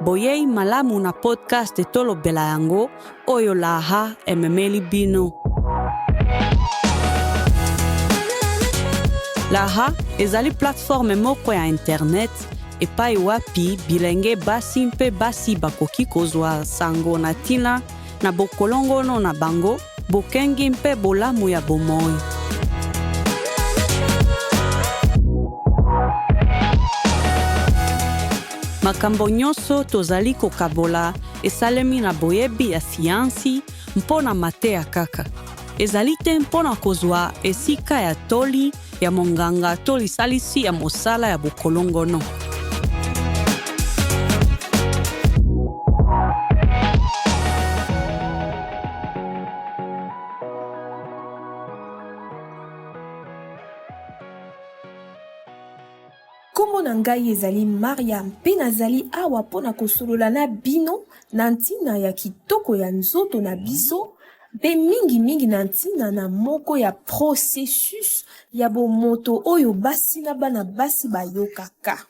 Boyei malamu na podcast Tolobela yango oyo Laha ememeli bino. Laha ezali plateforme moko ya internet epai wapi bilenge basi mpe basi bakoki kozwa sango na ntina na bokolongono na bango, bokengi mpe bolamu ya bomoi. Makambo nyonso tozali kokabola esalemi na boyebi ya siansi mpo na mateya kaka. Ezali te mpo na kozwa esika ya toli ya monganga to lisalisi ya mosala ya bokolongono. Nkombo na ngai ezali Maria mpe nazali awa mpo na kosolola na bino na ntina ya kitoko ya nzoto na biso mpe mingimingi na ntina na moko ya processus ya bomoto oyo basi na bana basi bayokaka.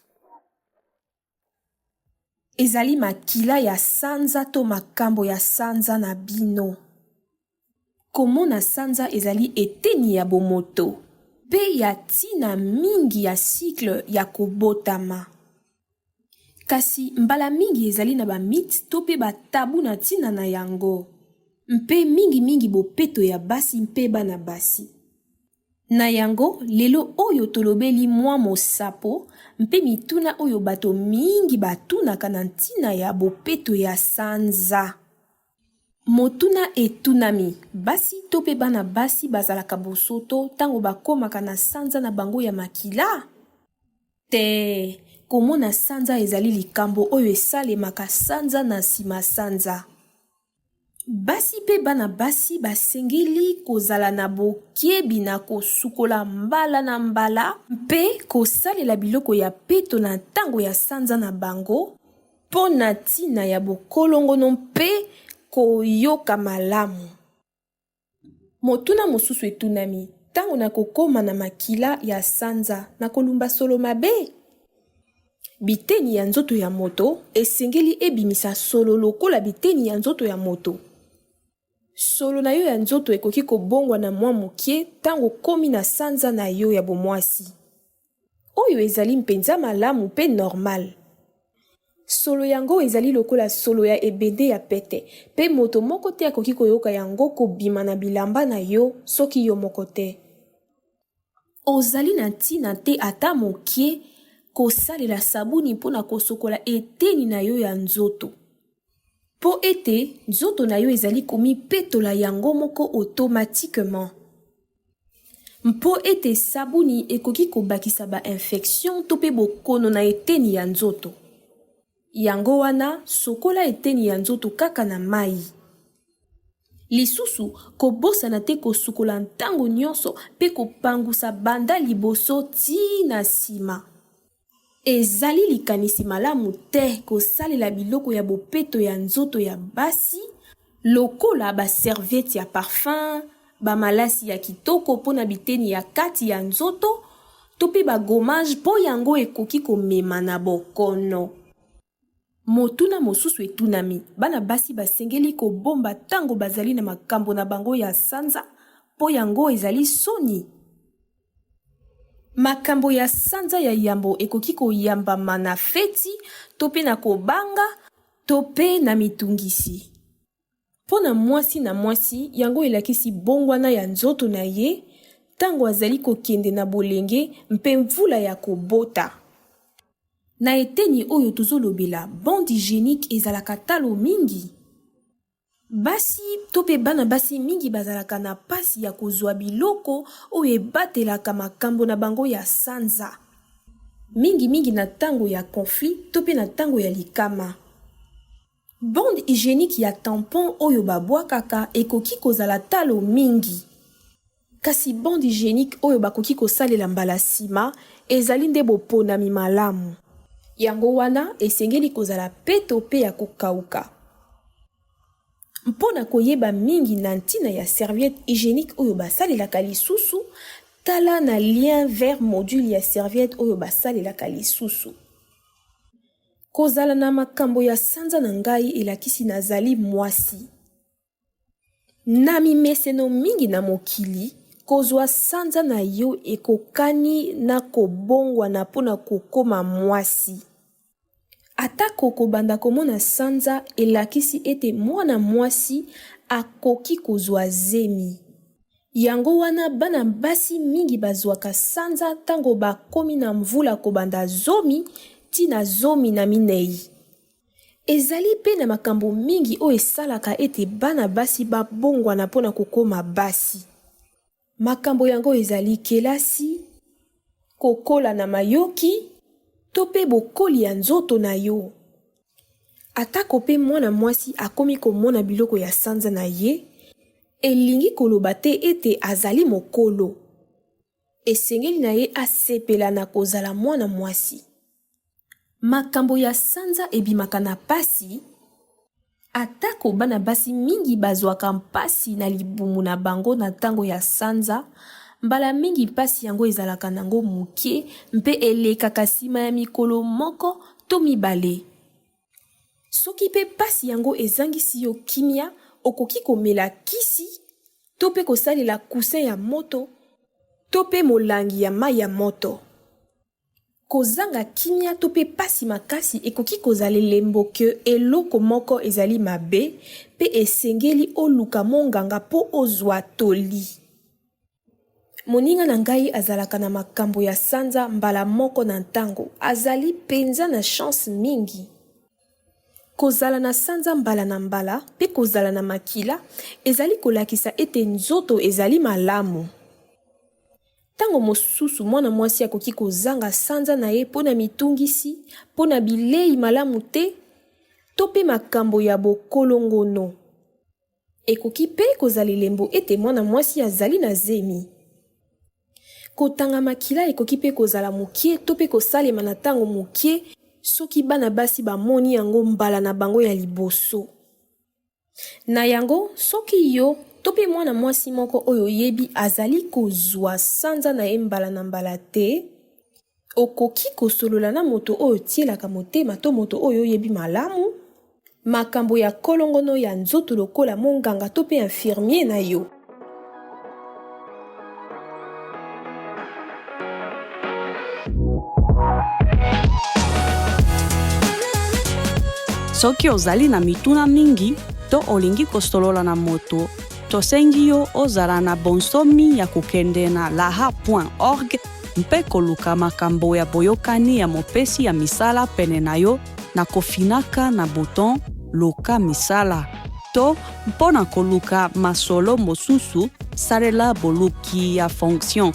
Ezali makila ya sanza to makambo ya sanza na bino. Komona sanza ezali eteni ya bomoto mpe ya ntina mingi ya cycle ya kobotama. Kasi mbala mingi ezali na ba mythes to mpe ba tabous na ntina na yango, mpe mingi mingi bopeto ya basi mpe bana basi. Na yango, lelo oyo tolobeli mwa mosapo mpe mituna oyo bato mingi batunaka na ntina ya bopeto ya sanza. Motuna etunami, Basi to mpe bana basi bazalaka bosoto ntango bakomaka na sanza na bango ya makila? Te, komona sanza ezali likambo oyo esalemaka sanza na nsima sanza. Basi mpe bana basi basengeli kozala na bokebi na kosukola mbala na mbala mpe kosalela biloko ya peto na ntango ya sanza na bango mpo na ntina ya bokolongono mpe koyoka malamu. Motuna mosusu etunami, Ntango nakokoma na makila ya sanza, nakolumba solo mabe? Biteni ya nzoto ya moto esengeli ebimisa solo lokola biteni ya nzoto ya moto. Solo na yo ya nzoto ekoki kobongwana mwa moke ntango okomi na sanza na yo ya bomwasi. Oyo ezali mpenza malamu mpe normal. Solo yango ezali lokola solo ya ebende ya pete, mpe moto moko te akoki koyoka yango kobima na bilamba na yo soki yo moko te. Ozali na ntina te ata moke kosalela sabuni mpo na kosokola eteni na yo ya nzoto, mpo ete nzoto na yo ezali komipetola yango moko automatiquement. Mpo ete sabuni ekoki kobakisa ba infections to mpe bokono na eteni ya nzoto. Yango wana, sokola eteni ya nzoto kaka na mayi. Lisusu, kobosana te kosukola ntango nyonso mpe kopangusa banda liboso tii na nsima. Ezali likanisi malamu te kosalela biloko ya bopeto ya nzoto ya basi lokola ba serviettes ya parfum, ba malasi ya kitoko mpo na biteni ya kati ya nzoto to mpe ba gommages mpo yango ekoki komema na bokono. Motuna mosusu etunami, Bana basi basengeli kobomba ntango bazali na makambo na bango ya sanza mpo yango ezali soni? Makambo ya sanza ya yambo ekoki koyambama na feti to mpe na kobanga to mpe na mitungisi. Mpo na mwasi na mwasi, yango elakisi bongwana ya nzoto na ye ntango azali kokende na bolenge mpe mvula ya kobota. Na eteni oyo tozolobela, bande hygienique ezalaka talo mingi. Basi to mpe bana basi mingi bazalaka na mpasi ya kozwa biloko oyo ebatelaka makambo na bango ya sanza, mingimingi na ntango ya conflit to mpe na ntango ya likama. Bande hygienique ya tampon oyo babwakaka ekoki kozala talo mingi. Kasi bande hygienique oyo bakoki kosalela mbala nsima ezali nde boponami malamu. Yango wana esengeli kozala peto mpe ya kokauka. Mpo na koyeba mingi na ntina ya serviette hygienique oyo basalelaka lisusu, tala na lien vers module ya serviette oyo basalelaka lisusu. Kozala na makambo ya sanza na ngai elakisi nazali mwasi. Na mimeseno mingi na mokili, kozwa sanza na yo ekokani na kobongwana mpo na kokoma mwasi. Atako kobanda komona sanza elakisi ete mwana mwasi akoki kozwa zemi. Yango wana bana basi mingi bazwaka sanza ntango bakomi na mvula kobanda zomi tii na 14. Ezali mpe na makambo mingi oyo esalaka ete bana basi babongwana mpo na kokoma basi. Makambo yango ezali kelasi, kokola na mayoki, to mpe bokoli ya nzoto na yo. Atako mpe mwana mwasi akomi komona biloko ya sanza na ye, elingi koloba te ete azali mokolo. Esengeli na ye asepela na kozala mwana mwasi. Makambo ya sanza ebimaka na pasi? Atako bana basi mingi bazwaka mpasi na libumu na bango na ntango ya sanza, mbala mingi mpasi yango ezalaka nango moke mpe elekaka nsima ya mikolo moko to mibale. Soki mpe mpasi yango ezangisi yo kimia, okoki komela kisi to mpe kosalela coussin ya moto to mpe molangi ya mai ya moto. Kozanga kimia to mpe pasi makasi ekoki kozala elembo que eloko moko ezali mabe mpe esengeli oluka monganga mpo ozwa toli. Moninga na ngai azalaka na makambo ya sanza mbala moko na ntango, azali mpenza na chance mingi. Kozala na sanza mbala na mbala mpe kozala na makila ezali kolakisa ete nzoto ezali malamu. Ntango mosusu mwana mwasi akoki kozanga sanza na ye mpo na mitungisi, mpo na bilei malamu te, to mpe makambo ya bokolongono. Ekoki mpe kozala elembo ete mwana mwasi azali na zemi. Kotanga makila ekoki mpe kozala moke to mpe kosalema na ntango moke soki bana basi bamoni yango mbala na bango ya liboso. Na yango, soki yo to mpe mwana mwasi moko oyo oyebi azali kozwa sanza na ye mbala na mbala te, okoki kosolola na moto oyo otyelaka motema to moto oyo oyebi malamu makambo ya kolongono ya nzoto lokola monganga to mpe infirmier na yo. Soki ozali na mituna mingi to olingi kosolola na moto, tosengi yo ozala na bonsomi ya kokende na laha.org mpe koluka makambo ya boyokani ya mopesi ya misala pene na yo na kofinaka na bouton Luka misala to mpo na koluka masolo mosusu, salela boluki ya fonction.